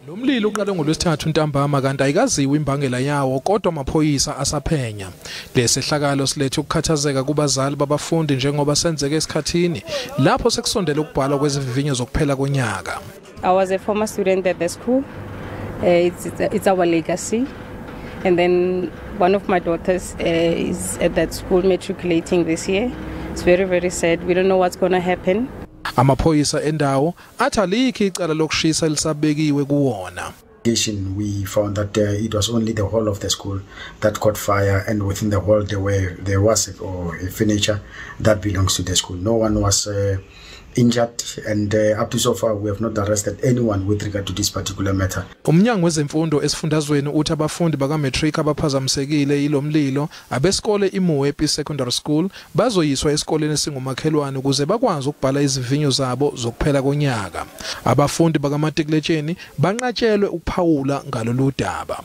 Lo mlilo uqale ngoLwesithathu ntambama kanti ayikaziwa imbangela yawo, kodwa amaphoyisa asaphenya. Lesehlakalo silethe ukukhathazeka kubazali babafundi njengoba senzeke esikhathini lapho sekusondele ukubhalwa kwezivivinyo zokuphela konyaka. I was a former student at the school. It's our legacy. And then one of my daughters is at that school matriculating this year. It's very, very sad. We don't know what's going to happen. Amaphoyisa endawo athi alikho icala lokushisa lisabekiwe kuwona. We found that it was only the hall of the school that caught fire, and within the hall there was a furniture that belongs to the school. No one was injured, and up to so far we have not arrested anyone with regard to this particular matter. Umnyango wezemfundo esifundazweni uthi abafundi baka-matric abaphazamisekile yilomlilo abesikole iMoepi Secondary School bazoyiswa esikoleni esingumakhelwane ukuze bakwazi ukubhala izivinyo zabo zokuphela konyaka. Abafundi bakamatikuletsheni banqatshelwe ukuphawula ngalolu daba.